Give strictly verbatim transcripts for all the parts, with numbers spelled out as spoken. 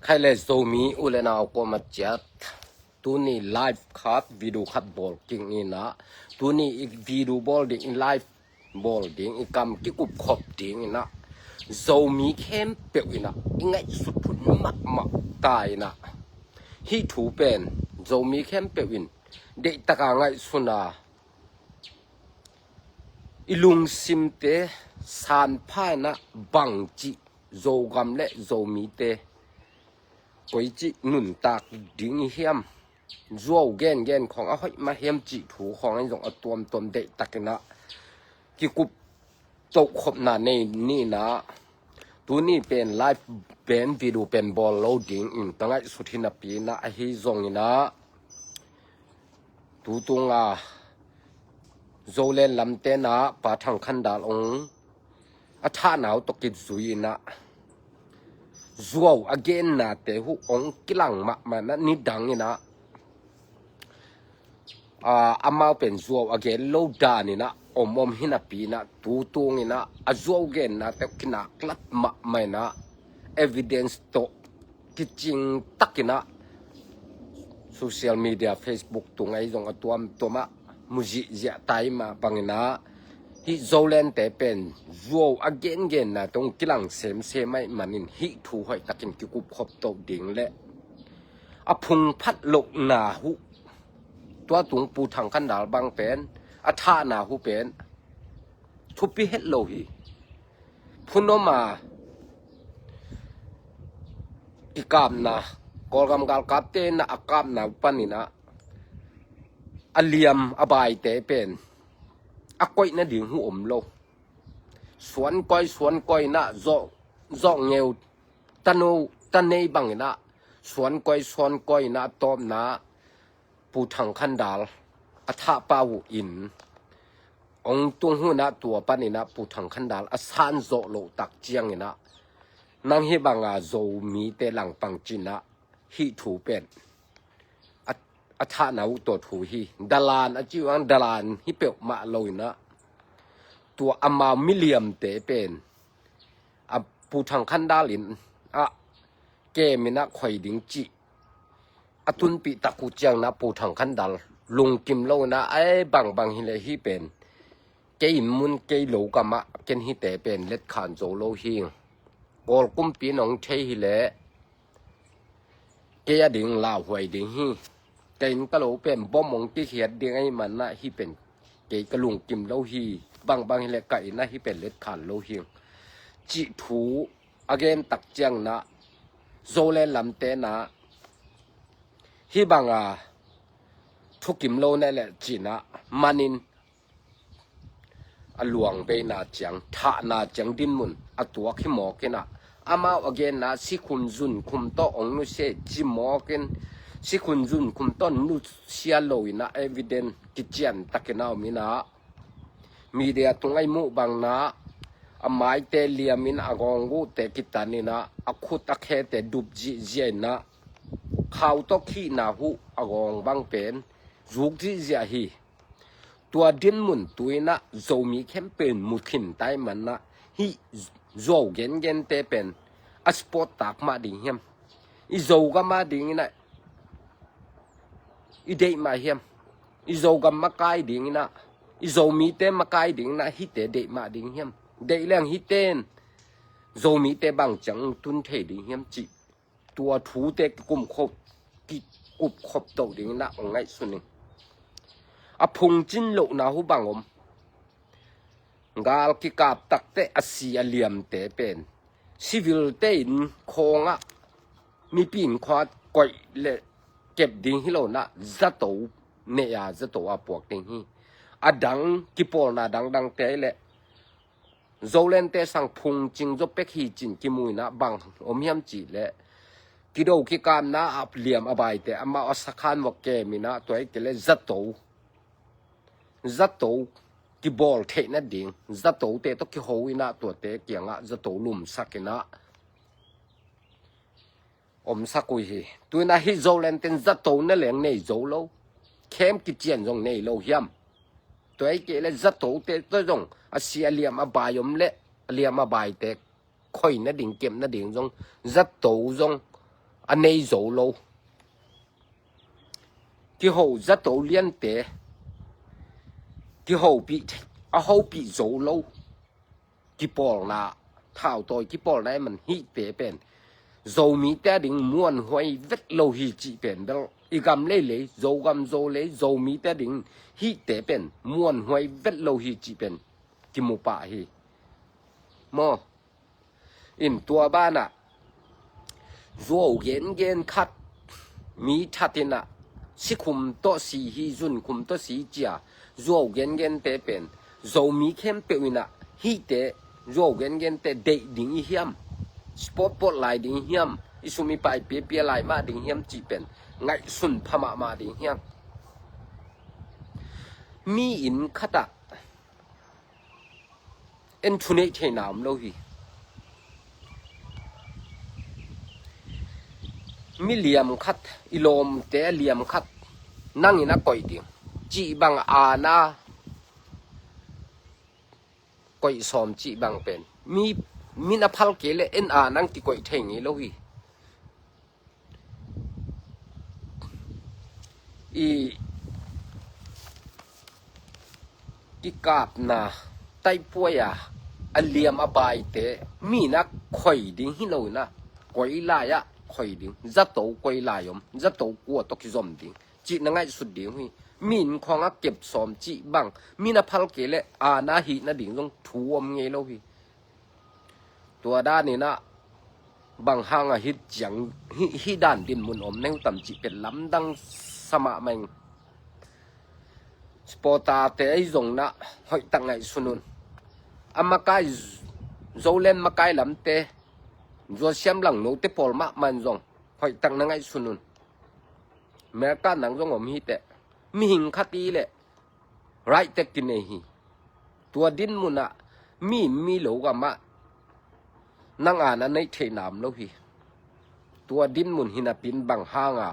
Khai le Zomi u le nau kuamah ciat, tuni live khat, video khat bawl kik inah, tuni i video bawl ding, i live bawl ding, i kam kikup khop ding inah, Zomi khempeuh inah i ngaihsut phut mahmah ta inah, hih thu pen Zomi khempeuh in deihtaka ngaihsun a, i lungsimte sanpha inah bangci Zogam le Zomite koici nuntak ding i hiam, zuau gengen khawng a hoih mah hiam cih thu khawng in zong a tuamtuam deihtak inah kikup tohkhopna nei ni inah, tuni pen live pen video pen bawl lo ding in ka ngaihsut hi napi inah, ahi zong inah tutunga Zoland lamte inah Pa Thang Khan Dal ong a thahna uh tawh kizui inah, zuau a gennate huh ong kilang mahmah inah, nidang inah, a, amau pen zuau a gen lo dan inah om om hi napi inah, tutung inah a zuau gennate uh kinaklat mahmah inah, evidence tawh kicing tak inah, social media, Facebook tung ahi zong a tuamtuam ah mu zihziah ta i mah bang inah, hih Zolandte pen zuau a gengenna tawh kilang semsem ahih manin hih thu hoihtakin kikup khop toh ding le a phungphat lohna huh, tua tung Pu Thang Khan Dal bang pen a thahna huh pen thupi het lo hi. Phunom a kikapna, Kawlgam galkapte inah a kapna uh pan inah, a liam a baite pen a koih nading huh om lo. Suankoi suankoi inah, zawh, zawh ngeu tano tanei bang inah, suankoi suankoi inah a tawpna Pu Thang Khan Dal a thahpa uh in ong tung hun ah, tua pan inah Pu Thang Khan Dal a san zawh loh tak ciang inah, nang hih banga Zomite langpang ci inah hih thu pen a, a thahna uh tawh thu hi. Dalan a ci uh ang, dalan hi peuhmah lo inah, tua amau miliamte pen a Pu Thang Khan Dal in a kem inah khoi ding cih a tunpih tak uh ciang inah Pu Thang Khan Dal lungkim lo inah, ai bangbang hi le hih pen kei inn mun kei lo gamah ken hihte pen letkhan zo lo hi. Kawl kumpi in ong thei hi le kei a ding lauhuai ding hi. Kei inn ka lo pen bom ong kikhiat ding ahih man inah hih pen kei ka lungkim lo hi. Bangbang hi le ka inn ah hih pen letkhan lo hi, cih thu a gen tak ciang inah Zoland lamte inah hih banga thukim lo neh leh ci inah manin a luang beina ciang, thahna ciang dinmun a tuak hi mawk inah, amau a genna sikhun zunkhum tawh ong nusia ci mawk in, sikhun zunkhum tawh nusia lo inah evidence kician tak inah om inah, media tung ah i muh bang inah a maite liam in, a gawng guhte kitan inah, a khut a khete dup zihziah inah, khau tawh khihna huh a gawng bang pen zuk zihziah hi. Tua dinmun tu inah Zomi khempeuh in mu khin ta ahih man inah, hih zuau gengente pen a support tak mah ding hiam? I Zogam a ding inah i deih mah hiam? I Zogam makai ding inah, i Zomite makai ding inah hihte deih mah ding hiam? Deih leng hihte in Zomite bang ciang tun thei ding hiam cih, tua thute kikum khop, kikup khop toh ding inah ong ngaihsun ing. A phungcin lohna huh bang om. Gal kikap tak teh a si a liamte pen civilte inn khawng ah, mipi inn khawng ah koih le kep ding hi lo inah, zato nei a zato a puak ding hi. A dang kipawlna dangdangte le Zolandte sang phungcing zaw pek hi ci-in kimu inah, bang om hiam cih leh kido kikapna a liam a baite amau a sakhan vok kem inah, tua hi kei le zato, zato kibawl theih nading, zatote tawh kiho inah, tuate kiangah zato lumsak inah omsak uh hi. Tu inah hih Zolandte in zato na leng nei zo lo, khem kician zong nei lo hiam? Tua hi kei le zatote tawh zong a si a liam a bai om le a liam a baite khoi nading, kep nading zong zato zong a nei zo lo, kiho zato liante kihopih, a hopih zo lo kipawlna, thautawi kipawlna i man hihte pen Zomite a ding muanhuai vet lo hi cih pen bel i gam leilei, Zogam Zolei, Zomite a ding hihte pen muanhuai vet lo hi cih pen kimu pah hi. Maw, in tua banah zuau gengen khat, mi that inah sikhum tawh si hi, zunkhum tawh si cia zuau gengente pen Zomi khempeuh inah hihte zuau gengente deih ding i hiam, spotpot lai ding i hiam, i sum i pai piapia lai mah ding hiam cih pen ngaihsun pha mahmah ding hiam. Mi inn khatah en thuneih theihna om lo hi. Mi liam khat, i lawmte a liam khat nangin a koih ding cih bang, ana koih sawm cih bang pen mi, min a phal kei le en a nang kikoih thei ngei lo hi. I kikapna taipuai a, a liam a baite mi na khoi ding hi lo ina, koi lai-ah khoi ding, zato koi lai om, zato kua tawh kizom ding cih na ngaihsut ding hi. Mi inn khawngah kep sawm cih bang, mi na phal kei le ana hih nading zong thu om ngei lo hi. Tua daninah bang hangah hih ciang, hih, hih dan dinmun om na hi uh tam cih pen lamdang sa mahmah ing. Supporter-te ahi zong nah hoihtak ngaihsun un. A makai, Zoland makai lamte, Zuasiam Langnote pawl mahmah in zong hoihtak na ngaihsun un. America nang zong om hiteh, mihing khat i leh right tek kinei hi. Tua dinmunah mi, mi lo gamah nang ana neih theihna om lo hi. Tua dinmun hi napin bang hanga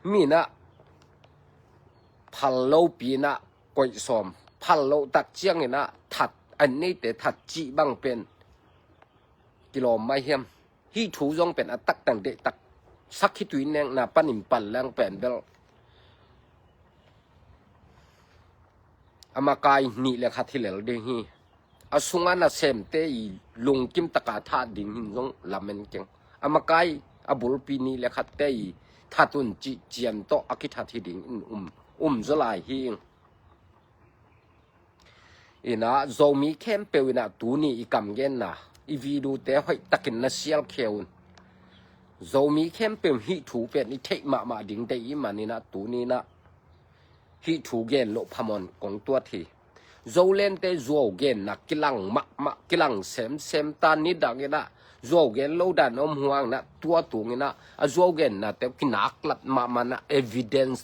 mi nah phal lopi nah koih sawm, phal loh tak cianginah that, an neite that cih bang pen kilawm mai hiam? Hih thu zong pen a taktak deihtak sak hi. Tui nekna panin pan leng pen bel a makai nih le khat hi lel ding hi. A sungah nasemte i lungkim taka that ding hin zong lamen keng. A makai a bulpi nih le khatte i that un cih cian tawh a kithat hi ding in um, um zaw lai hi ing. Inah Zomi khempeuh inah tuni i kamgenna, i video-te hoihtakin na sialkhia un. Zomi khempeuh hih thu pen i theih mahmah ding deih i maninah tuninah hih thu gen loh phamawh kong tuat hi. Zolandte zuau genna kilang mahmah, kilang semsem ta. Nidanginah zuau gen lo dan om huanginah tua tunginah a zuau gennate uh kinaklat mahmahnah evidence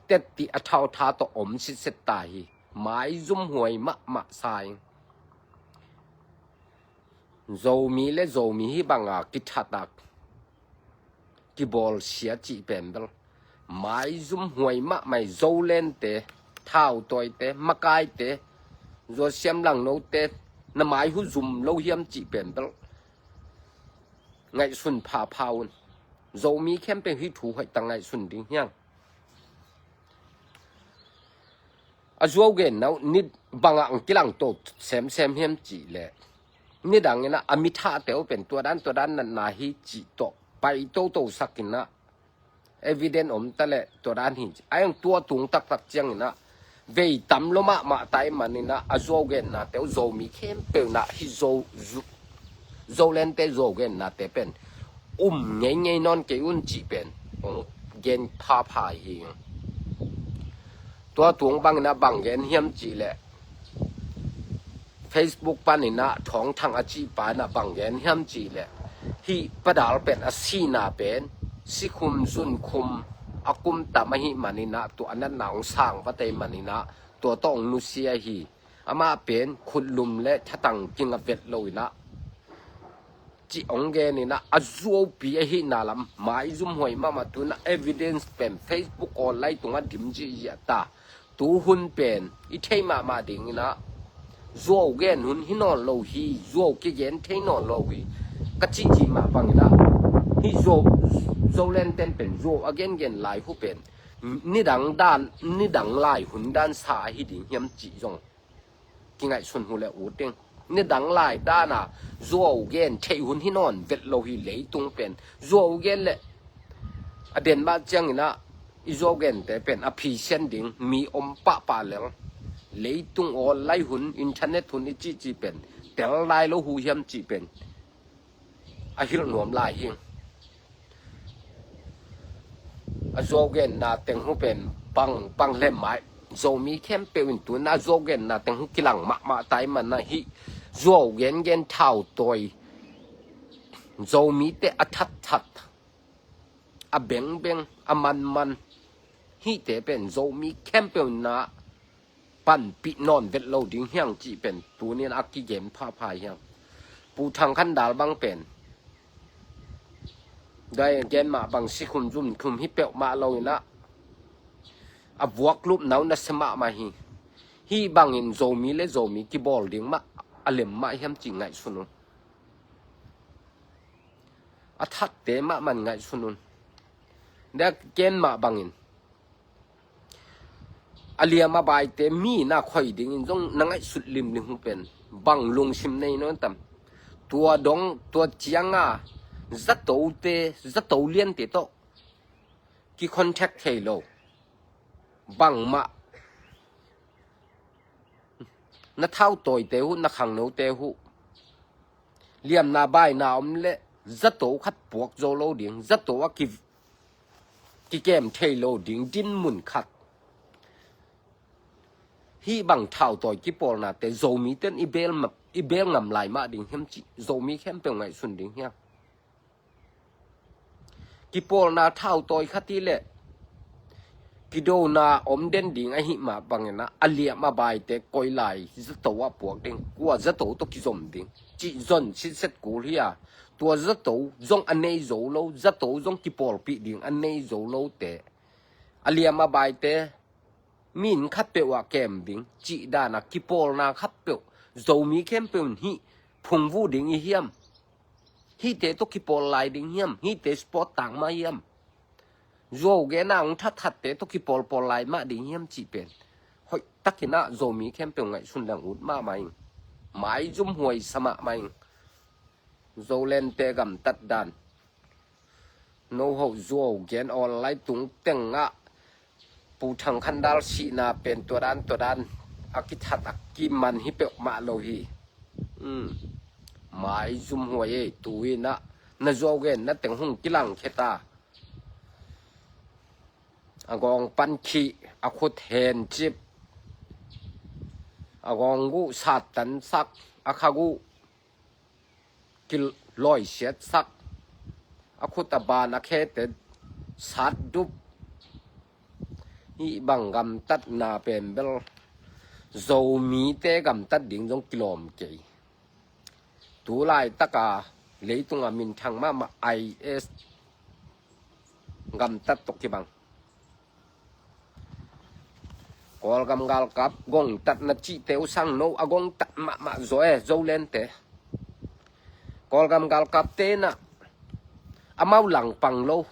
tetti a thautha tawh om sitset ta hi. Maizum huai mahmah sa ing. Zomi le Zomi hih banga kithatak kibawlsia cih pen bel maizum huai mahmah hi. Zolandte, thautawite, makaite, Zuasiam Langnote na mai hu zum lo hiam cih pen bel ngaihsun phapha un. Zomi khempeuh hih thu hoihtak ngaihsun ding hiang. A zuau genna uh nit bangah ang kilangto semsem hiam cih leh, nidanginah a mithahte uh pen tua dan tua dan natna hi cih tawh pai toto sakinah evidence om ta leh tua dan hi. A iang tua tung taktak cianginah vei tam lo mahmah ta i maninah a zuau gennate uh Zomi khempeuh nah hih Zo, Zo, Zolandte zuau gennate pen um ngeingei nawn kei un cih pen hong gen phapha hi. Tua tung banginah bang gen hiam cih leh, Facebook paninah Thawngthang a cihpa inah bang gen hiam cih leh, hih Pa Dal pen a sihna pen sikhum zunkhum a kum tam ahih maninah tua a natna hong sang vat ahih maninah tua tawh hong nusia hi. Amah pen khutlum le thatang kinga vet lo inah cih hong geninah a zuaupi ahihna lam maizum huai mahmah. Tunah evidence pen Facebook online tungah dim ziahziah ta. Tuhun pen i theih mahmah dinginah zuau gen hun hi nawn lo hi, zuau kigen thei nawn lo hi ka cih cih mah banginah Hih Zo, Zoland ten pen Zo a gengen lai hu pen nidang dan, nidang lai hun dan sa ahi ding hiam cih zong kingaihsun uh le ut ding. Nidang lai dan a Zo gen theih hun hi nawn vet lo hi. Leitung pen Zo gen le a den mah ciangin ah i Zo gente pen a phisian ding mi om pahpah leng, leitung online hun, internet hun i cihcih pen tel lai lo uh hiam cih pen a hilh nuam lai hi. A Zo genna teng uh pen bang, bang lem mai. Zomi khempeuh in tu-in a Zo genna teng uh kilang mahmah tai man a, hih Zo gengen thautawi, Zomite a thatthat, a bengbeng, a manman, hihte pen Zomi khempeuh in ah panpih nawn vet lo ding hiang cih pen tuni-in a kigen phapha hiang. Pu Thang Khan Dal bang pen dai gen mah bang sikhum zumkhum hi peuhmah lo-in ah a vuak lupna uh nasia mahmah hi. Hih bangin Zomi le Zomi kibawl ding mah a lem mah hiam cih ngaihsun un. A thatte mahmah in ngaihsun un. Dai gen mah bangin a liam a baite mi na khoi dingin zong na ngaihsut limlim uh pen bang lungsim nei nawn tam. Tua dong, tua cianga zatote, zato liante tawh kicontact thei lo. Bangmah na thautawite uh, na khangnote uh liamna baina om le zato khat puak zo lo ding, zato a ki, kikem thei lo ding dinmun khat. Hih bang thautawi kipawlnate Zomite in i beel ma-, i beel ngam lai mah ding hiam cih Zomi khempeuh ngaihsun ding hiam. Kipawlna thautawi khat hi leh kidona om den ding ahih mah bangin ah a liam a baite koi lai zato ah puak ding, kua zato tawh kizom ding cih zon sitset kul hi a, tua zato zong a nei zo lo, zato zong kipawlpih ding a nei zo lote, a liam a baite min khatpeuh ah kem ding cih dan a kipawlna khatpeuh Zomi khempeuh in hih phungvuh ding i hiam? Hihte tawh kipawl lai ding hiam? Hihte support tak mah hiam? Zo gen a hong thathatte tawh kipawlpawl lai mah ding hiam cih pen hoih takin ah Zomi khempeuh ngaihsun leng ut mahmah ing. Maizum huai sa mahmah ing. Zolente gamtat dan. No hoh zuau gen online tung tengah Pu Thang Khan Dal sihna pen tua dan tua dan a kithat a kiman hi peuhmah lo hi. Hmm. Maizum huai ei, tu-in ah na zuau genna teng hong kilangkhia ta. A gawng pankhih, a khut hencip, a gawng guh sattansak, a kha guh kilawisiatsak, a khut a ban a khete satdup. Hih bang gamtatna pen bel Zomite gamtat ding zong kilawm kei. Tu laitaka leitunga minthang mahmah I S gamtat tawh kibang. Kawlgam galkap gongtatna cihte uh sang no a gongtat mahmah zaw e, Zolente. Kawlgam galkapte in ah amau langpang lo,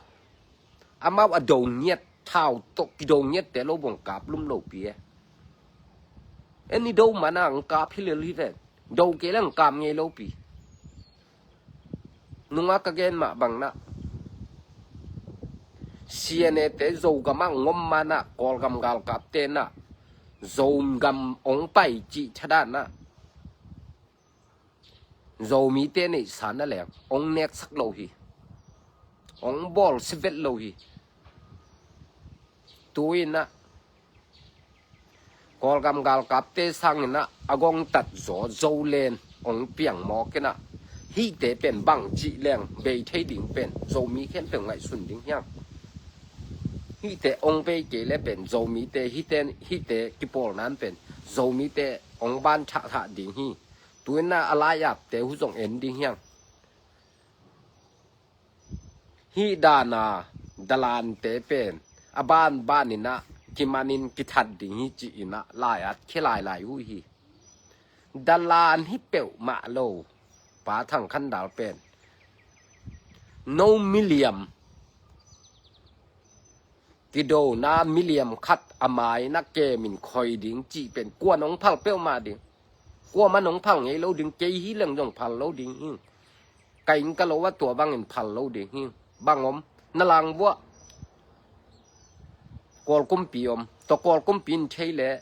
amau a do ngiat, thau tawh kido ngiatte lo bang kap lum lopi e. En i do mana ang kap hi lel hi ven. Do kei le ang kap ngei lopi. Nunga ka gen mah bang nah, C N A te Zogam ah ngom mana Kawlgam galkapte nah Zogam ong pai cih thadah nah Zomite neihsa na leng ong neksak lo hi. Ong bawl sivet lo hi. Tu-in ah Kawlgam galkapte sangin ah a gongtat zaw Zolen ong piang mawk in ah hihte pen bang cih leng bei thei ding pen Zomi khempeuh ngaihsun ding hiang. Hihte ong bei kei le pen Zomite hihte, hihte kipawlnan pen Zomite ong ban thahthah ding hi. Tu-in ah a lai-apte uh zong en ding hiang. Hih dana dalante pen a banbanin ah kimanin kithat ding hi ci-in ah lai-at khia lailai uh hi. Dalan hi peuhmah lo Pa Thang Khan Dal pen No miliam, kidona miliam khat a mai na kemin khoi ding cih pen kua nong phal peuhmah ding. Kuamah nong phal ngei lo ding, kei hi leng zong phal lo ding hi. Ka inn ka lo a tua bangin phal lo ding hi. Bang om, na lang buah. Kawl kumpi om, tua Kawl kumpi in thei leh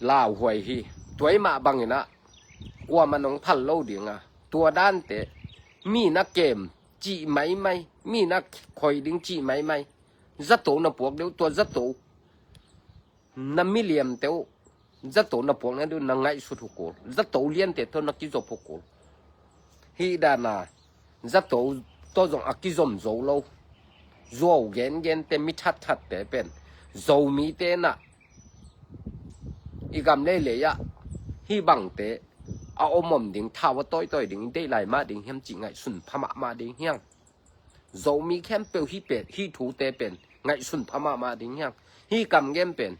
lauhuai hi. Tua i mah bangin ah kuamah nong phal lo ding a, tua dante, mi na kem cih maimai, mi na khoi ding cih maimai. Zato na puak deuh, tua zato na miliamte uh, zato na puak na deuh na ngaihsut uh kul, zato liante tawh na kizop uh kul. Hih dana zato tawh zong a kizom zo lo. Zuau gengente, mi thatthatte pen Zomite na i gam leilei ah hih bangte a omom ding, thau a tawitawi ding i deih lai mah ding hiam cih ngaihsun pha mahmah ding hiang. Zomi khempeuh hih pen, hih thute pen ngaihsun pha mahmah ding hiang. Hih kam gen pen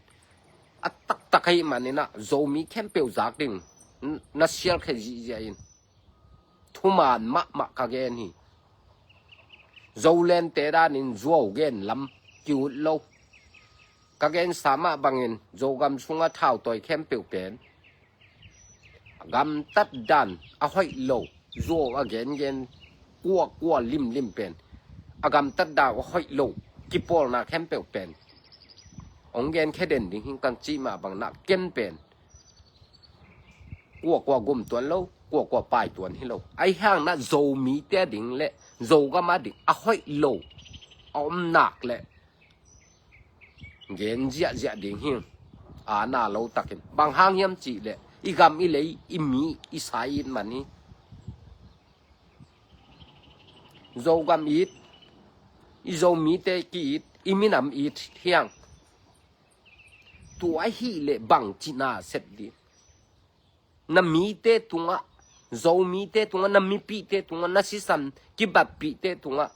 a taktak ahih manin ah Zomi khempeuh zak ding na sialkhia zihziah in. Thuman mahmah ka gen hi. Zolente danin zuau gen lam ki-ut lo. Ka gensa mah bangin Zogam sunga thautawi khempeuh pen gamtat dan a hoih lo, zuau a gengen kuakua limlim pen a gamtat dan a hoih lo kipawlna khempeuh pen hong genkhia den ding hi. Kan cih mah bang na ken pen kuakua gum tuan lo, kuakua pai tuan hi lo. Ahi hang na Zomite a ding le Zogam a ding a hoih lo a om nak le gen ziahziah ding hi. A na lo takin bang hang hiam cih leh i gam i lei, i mi i sa i it man hi. Zogam it, i Zomite ki-it, i minam it hiang. Tua ahih leh bang cih na sep ding? Na mite tungah, Zomite tungah, na mipihte tungah, na sisan kibappihte tungah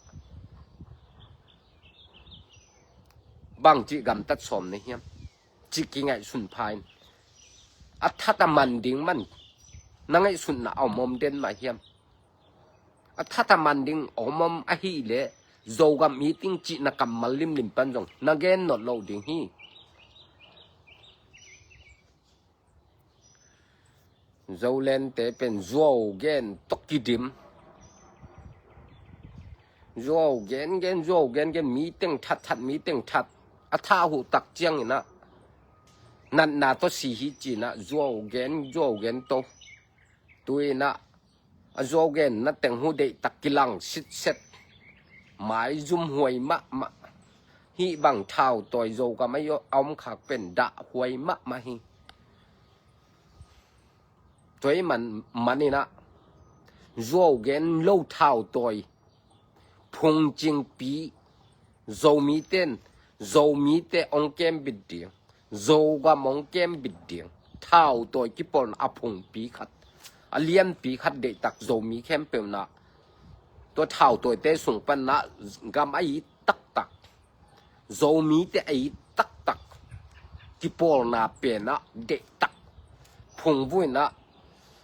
bangci gamtat sawm na hiam? Ci kingaihsun pha in. A that a man ding man na ngaihsutna a om om den mah hiam? A that a man ding a om om ahih leh Zogam it ing cih na kammal limlim pan zong na gen nawn lo ding hi. Zolente pen zuau gen tawh kidim. Zuau gen gen, zuau gen gen, mi teng that that, mi teng that. A thah uh tak ciangin ah natna tawh si hi ci-in ah zuau gen, zuau gen tawh. Tu-in ah a zuau genna teng uh deihtak kilang sitset. Maizum huai mahmah. Hih bang thautawi Zogam a om khak pen dah huai mahmah hi. Tua ahih man, manin ah zuau gen lo thautawi phungcingpi, Zomite in, Zomite hong kembit ding, Zogam hong kembit ding thautawi kipawlna a phungpi khat, a lianpi khat deihtak Zomi khempeuh in ah tua thautawite sung pan ah gam a it taktak, Zomite a it taktak kipawlna pen ah deihtak phungvuh in ah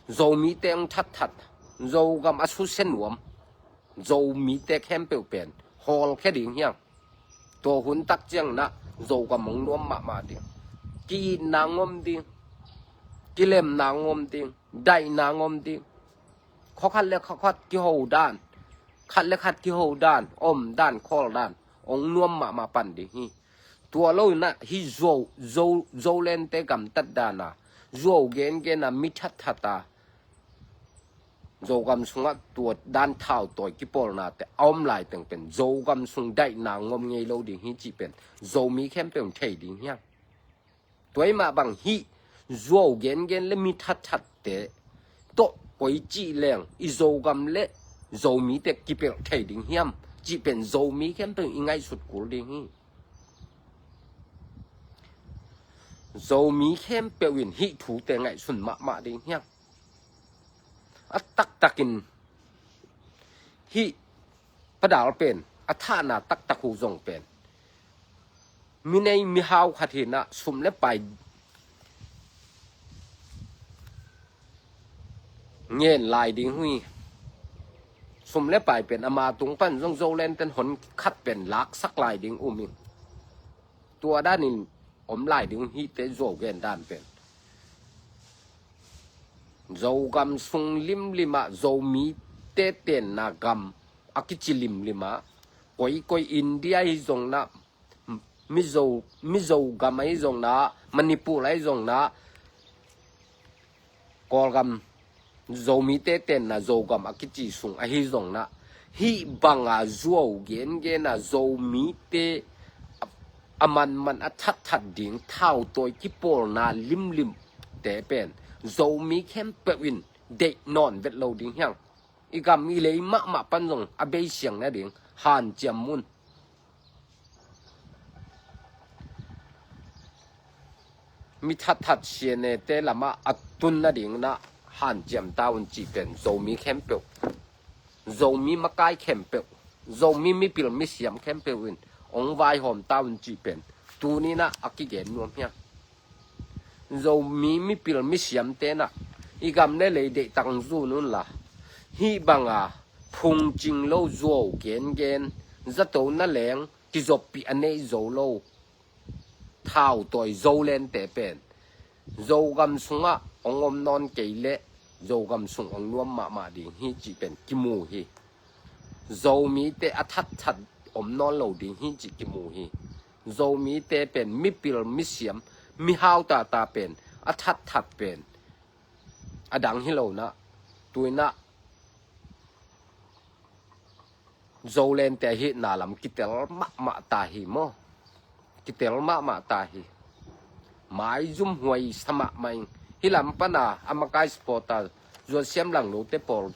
Zomite hong thatthat, Zogam a susia nuam Zomite khempeuh pen hawlkhia ding hiang. Tua hun tak ciangin ah Zogam hong nuam mahmah ding. Ki-itna hong om ding, kilemna hong om ding, daihna hong om ding. Khua khat le khua khat kiho dan, khat le khat kiho dan, om dan, khawl dan hong nuam mahmah pan ding hi. Tua lo in ah hih Zo, Zo, Zolente gamtat dan a zuau gengen a mi thatthat a Zogam sungah tua dan thautawi kipawlnate a om laiteng pen Zogam sung daihna hong om ngei lo ding hi cih pen Zomi khempeuh in thei ding hiang. Tua ahih mah bang hih zuau gengen le mi thatthatte tawh koi cih leng i Zogam le Zomite kipelh thei ding hiam cih pen Zomi khempeuh in i ngaihsut kul ding hi. Zomi khempeuh in hih thute ngaihsun mahmah ding hiang. A taktakin hih Pa Dal pen a thahna taktak uh zong pen mi nei mi hau khat hi-in ah sum le pai ngen lai ding uh hi. Sum le pai pen ama tung pan zong Zoland ten hon khat pen laksak lai ding um ing. Tua danin om lai ding hite Zuau gen dan pen. Zogam sung limlim ah Zomite tenna gam a kici limlim ah, koikoi India hi zong na, Mizo, Mizo gam ahi zong na, Manipur ahi zong na, Kawlgam, Zomite tenna Zogam a kici sung ahi zong na, hih banga Zuau gengen a Zomite a manman a thatthat ding thautawi kipawlna limlimte pen Zomi khempeuh in deih nawn vet lo ding hiang. I gam i lei mahmah pan zong a beisiang nading hanciam un. Mi thatthat sianete lamah a tun nading na hanciam ta un cih pen Zomi khempeuh, Zomi makai khempeuh, Zomi mipil misiam khempeuh in ong vaihawm ta un cih pen tuni na a kigen nuam hiang. Zomi mipil misiamte na i gam le lei deihtak zun unla, hih banga phungcing lo Zuau gengen, zato na leng kizoppih a nei zo lo thautawi Zolente pen Zogam sungah ong om nawn kei leh Zogam sung ong nuam mahmah ding hi cih pen kimu hi. Zomite a thatthat om nawn lo ding hi cih kimu hi. Zomite pen mipil misiam, mihau tata pen a thatthat pen a dang hi lo na, tuina Zolente a hihna lam kitel mahmah ta hi maw? Kitel mahmah ta hi. Maizum huai sa mahmah ing. Hih lam pana a makai supporter Zuan Siam Langlo te pawl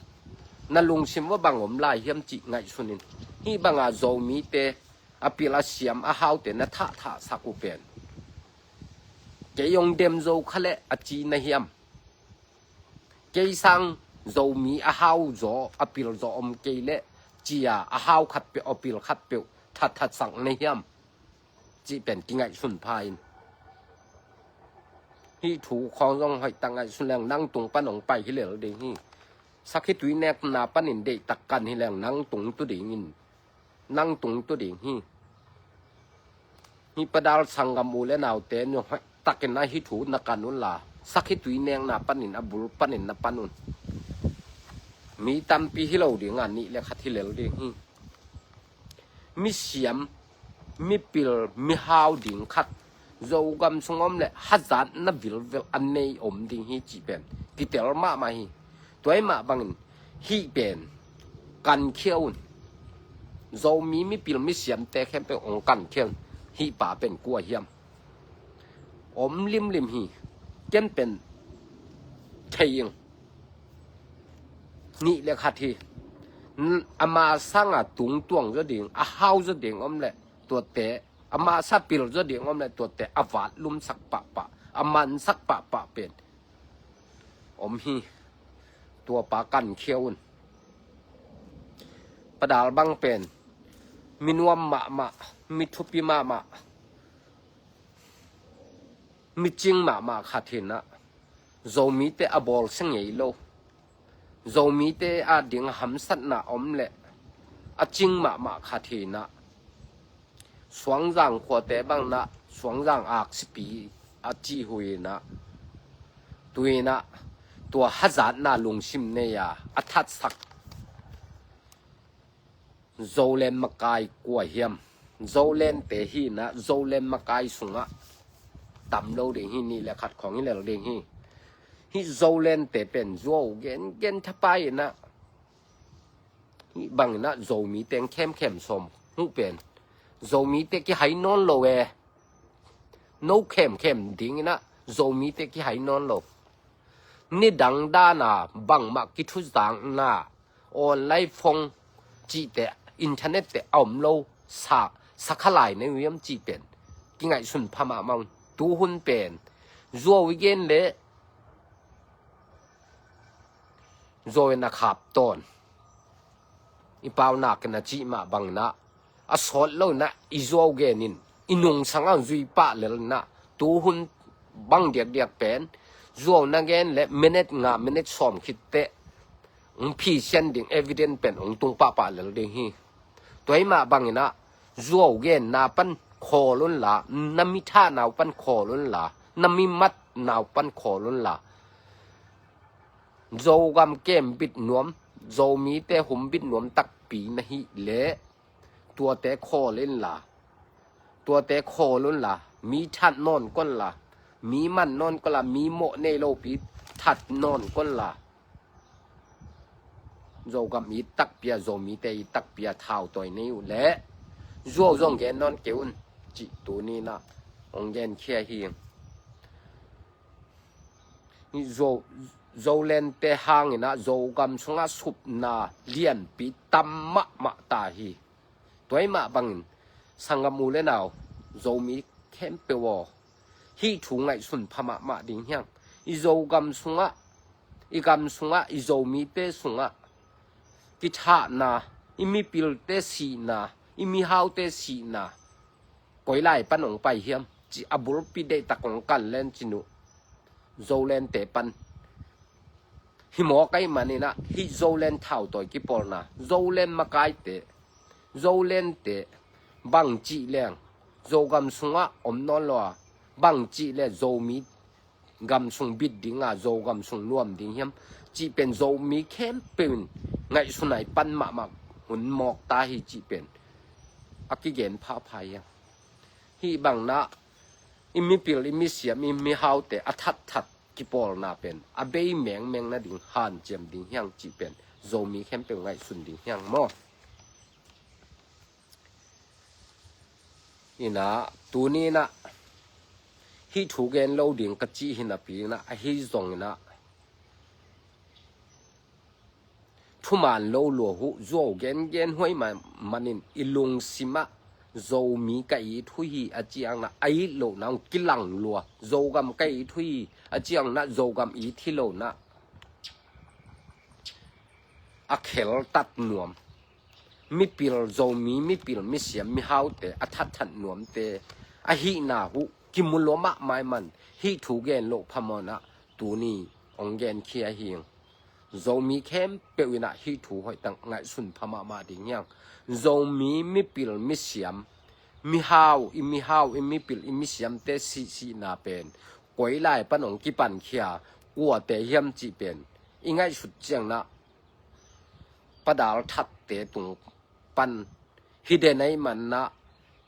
na lungsim va bang om lai hiam cih ngaihsun in. Hih banga Zomite a pil a siam a haute na thahthah sak uh pen kei ong dem zo kha leh a ci na hiam? Kei sang Zomi a hau zaw a pil zaw om kei leh cia a hau khat peuh a pil khat peuh thatthat sak na hiam? Cih pen kingaihsun pha in. Hih thu khawng zong hoihtak ngaihsun leng nang tung pan ong pai hi lel ding hi. Sakhi tui nekna panin deihtak kan hi leng nang tung tu ding in, nang tung tu ding hi. Hih padal sanggam u le naute nu hoihtakin a hih thu na kan unla, sakhi tui nekna panin a bul panin na pan un. Mi tampi hi lo ding a nih le khat hi lel ding hi. Misiam, mipil, mihau ding khat Zogam sung om le hazatna vilvel a nei om ding hi cih pen kitel mahmah hi. Tuai mah bangin hih pen kankhia un. Zomi mipil misiamte khempeuh ong kankhia un. Hih pa pen kua hiam? Om limlim hi. Ken pen thei ing. Nih le khat hi. Ama sanga tungtuang zaw ding, a hau zaw ding om le tuate, ama sapil zaw ding om le tuate a vat lumsak pahpah, a mansak pahpah pen om hi. Tuapa kankhia un. Padal bang pen minuam mahmah, mithupi mahmah, micing mahmah khat hinah Zomite a bawlsia ngei lo, Zomite a ding hamsatna om le a cing mahmah khat hinah Suangzang khuate bangna Suangzang aksipi a cih huinah tuinah tua hazatna lungsim nei a a thatsak Zoland makai kua hiam? Zolante hinah Zoland makai sungah tam lo ding hi. Nih le khat khawng hi lel ding hi. Hih Zolante pen zuau gengen thapai inah hih banginah Zomite khemkhem sawm huh pen Zomite kihai nawn lo e. No khemkhem dinginah Zomite kihai nawn lo. Nidang dana bangmah kithuzakna online phone cihte, internet te a om lo sa, sakhalai nei uh hiam cih pen kingaihsun pha mahmah un. Tuhun pen zuau i gen leh zuau in a khap tawn. I paunak in a cih mah banginah a sawt lo inah i zuau genin i nungsang a zui pah lel inah tuhun bang diakdiak pen zuau na gen le minute nga minute sawm khitteh hong phisian ding evidence pen hong tung pahpah lel ding hi. Tua ahih mah bangin ah zuau genna pan khawl unla, na mi thahna uh pan khawl unla, na mi matna uh pan khawl unla, Zogam kembit nuam, Zomite humbit nuam takpi na hih leh tuate khawl inla, tuate khawl unla, mi that nawn konla, mi man nawn konla, mi mawh nei lopi that nawn konla, Zogam it takpi a, Zomite it takpi a thautawi nei uh leh zuau zong gen nawn kei un, cih tuni-in ah hong genkhia hi. Zo, Zolente hangin ah Zogam sungah supna lianpi tam mahmah ta hi. Tua ahih mah bangin sanggam u le nau, Zomi khempeuh aw, hih thu ngaihsun pha mahmah ding hiang. I Zogam sungah, i gam sungah, i Zomite sungah kithahna, i mipilte sihna, i mihaute sihna koi lai pan hong pai hiam, ci a bulpi deihtak hong kan len cin uh. Zolente pan hi mawk ahih manin ah hih Zoland thautawi kipawlna, Zoland makaite, Zolente bang cih leng Zogam sungah om nawn lo a, bang cih le Zomi gam sung bit ding a, Zogam sung nuam ding hiam, cih pen Zomi khempeuh in ngaihsun a i pan mahmah hun mawk ta hi cih pen a kigen phapha hiam. Hih bangin ah i mipil, i misiam, i mihaute a thatthat kipawlna pen a bei mengmeng nading hanciam ding hiang cih pen Zomi khempeuh ngaihsun ding hiang maw? Inah tuni-in ah hih thu gen lo ding ka cih hi napi-in ah, ahi zongin ah thuman lo lua uh, zuau gengen huai man, manin i lungsimah Zomi ka it uh hi a ciangin ah a it lohna hong kilang lua, Zogam ka it uh hi a ciangin ah Zogam it hi lo-in ah a kheltat nuam mipil, Zomi mipil, misiam mihaute a thatthat nuamte ahihna uh kimu lua mahmah ahih man hih thu gen loh phamawh-in ah tuni hong genkhia hi. Zomi khempeuh in ah hih thu hoihtak ngaihsun pha mahmah ding hiang. Zomi mipil, misiam, mihau, i mihau, i mipil, i misiamte sihsihna pen koi lai pan hong kipankhia, kuate hiam cih pen i ngaihsut ciangin ah Pa Dal Thatte tung pan hi den ahih manin ah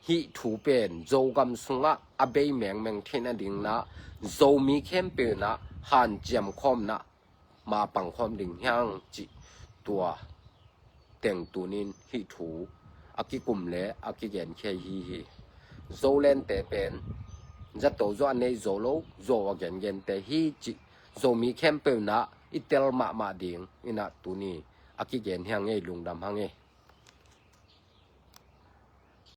hih thu pen Zogam sungah a bei mengmeng theih nadingin ah Zomi khempeuh in ah hanciam khawm-in ah mapang khawm ding hiang cih tua teng tuni-in hih thu a kikum le a kigenkhia hi hi. Zolente pen zato zaw a nei zo lo, zuau a gengente hi cih Zomi khempeuh in ah i tel mahmah dingin ah tuni a kigen hiang ei, lungdam hang ei.